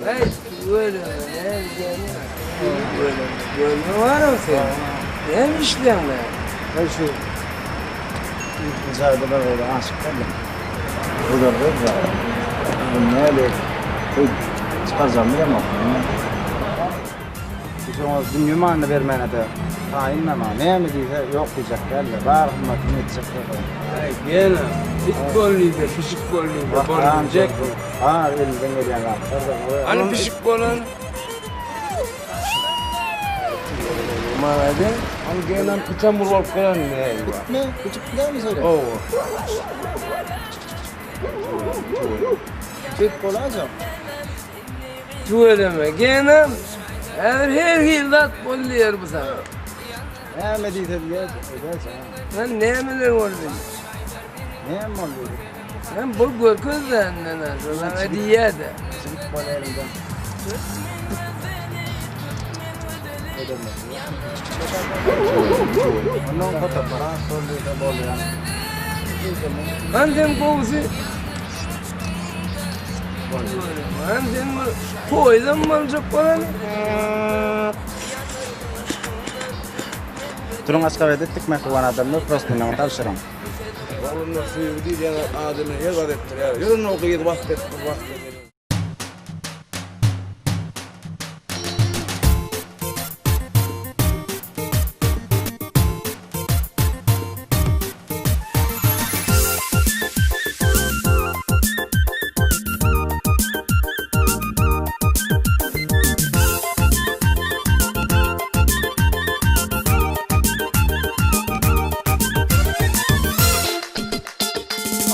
Heý, tüweleme, näme diýýäň? Tüweleme, görme baram sen. Näme işleýäň bä? Heý, şu ilkinji jaýda bir gyza aşyk boldum. Gözel gyz bar. Bu näle? Heý, çykarjagymy bilemok. Şoňa dünýe manyny bermäne-de taýynam ha. Näme diýse, ýok diýjek däl-de, bar hyzmatyny etjek bolsa. Äý, gel-ä, it bol diýse, pişik bol diýse, bol diýjek. Bar elimden gelýän zatlar-da. Hany pişik bolan? Maňa-da. Hany gelam item bolup gelen näme? Itmi? Küçük dälmi şeýle? Hawa. It bolajak. Tüweleme, genem häzir her hili zat bolýar bu saňa. Näme diýse diýer, edersiň. Sen nämeler boldy? Näme boldy? Sen bul görkez de indi saňa diýýär-de. Çigit bol elimden. Ondan fotoaparat boldy, bolýar. Lan sen gowusy Lan sen bu toýdan boljak bolan. Duruň Aşgabatda etdik mähriban adamlar prostynyňy tabşyryň. Oglanlar söýgi diýilýän zat adamy her zat etdirýär. Ýörün o gyzy wasp edip bir wasp edeliň.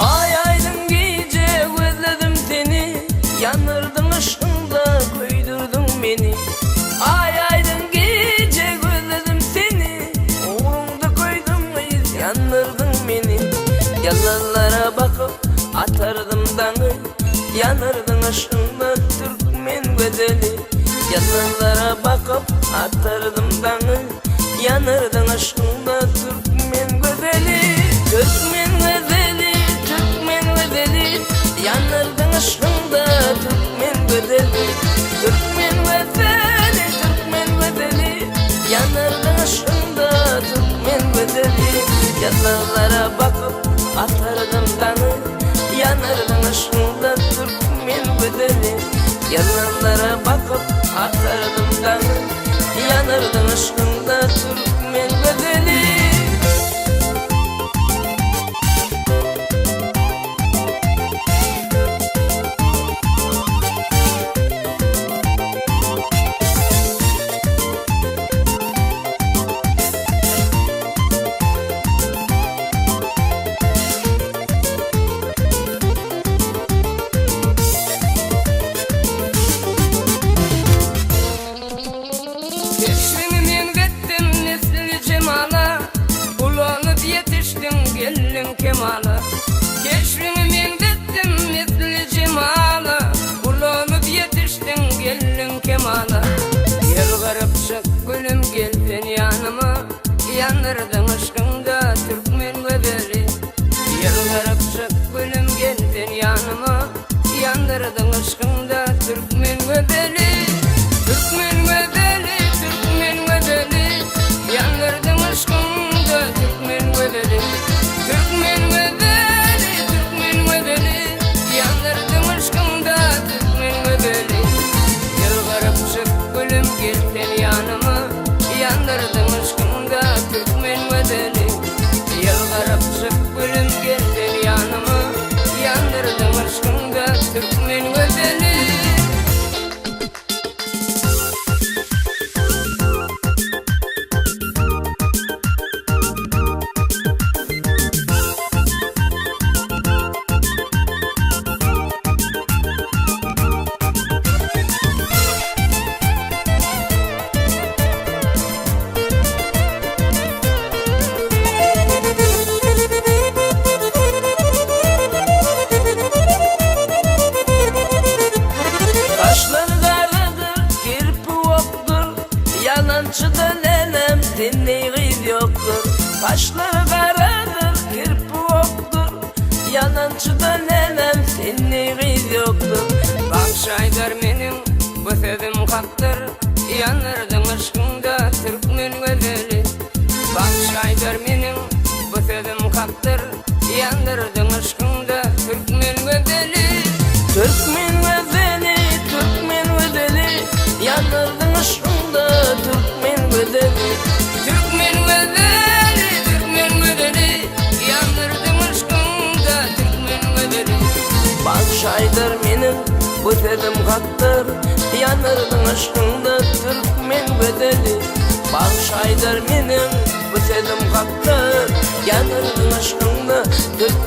Aý aýdyň gije gözledim seni Ýandyrdyň yşkyňda köýdürdiň meni Aý aýdyň gije gözledim seni Ugruňda köýdüm gyz ýandyrdyň meni Ýyldyzlara bakyp atardym daňy Ýandyrdyň yşkyňda türkmen gözeli Ýyldyzlara bakyp atardym daňy Ýandyrdyň yşkyňda türkmen gözeli Türkmen gözeli, türkmen gözeli Ýandyrdyň yşkyňda türkmen gözeli Türkmen gözeli, türkmen gözeli Ýandyrdyň yşkyňda türkmen gözeli Ýyldyzlara bakyp atardym daňy Ýandyrdyň yşkyňda türkmen gözeli Ýyldyzlara bakyp atardym daňy Ýandyrdyň yşkyňda türkmen gözeli. Keşbiňi meňzetdim nesli jemala, Ulanyp ýetişdiň geldiň kemala. Keşbiňi meňzetdim nesli jemala, Ulanyp ýetişdiň geldiň kemala. Ýylgyryp çyk gülüm gel sen ýanyma, Ýandyrdyň yşkyňda türkmen gözeli. Ýylgyryp çyk gülüm gel sen ýanyma, Ýandyrdyň yşkyňda türkmen gözeli Türkmen gözeli, türkmen gözeli Ýandyrdyň yşkyňda türkmen gözeli Türkmen gözeli, türkmen gözeli Ýandyrdyň yşkyňda türkmen gözeli Ýylgyryp çyk gülüm gel sen ýanyma Ýandyrdyň yşkyňda türkmen gözeli Ýylgyryp çyk gülüm gel sen ýanyma Ýandyrdyň yşkyňda türkmen gözeli. Bagşy aýdar meniň bu sözüm hakdyr, Ýandyrdyň yşkyňda türkmen gözeli. Bagşy aýdar meniň bu sözüm hakdyr, Ýandyrdyň yşkyňda türkmen gözeli. Türkmen gözeli, türkmen gözeli, Ýandyrdyň yşkyňda türkmen gözeli. Türkmen gözeli, türkmen gözeli, Ýandyrdyň yşkyňda türkmen gözeli. Bagşy aýdar meniň bu sözüm hakdyr, Ýandyrdyň yşkyňda türkmen gözeli. Bagşy aýdar meniň bu sözüm hakdyr, Ýandyrdyň yşkyňda türkmen.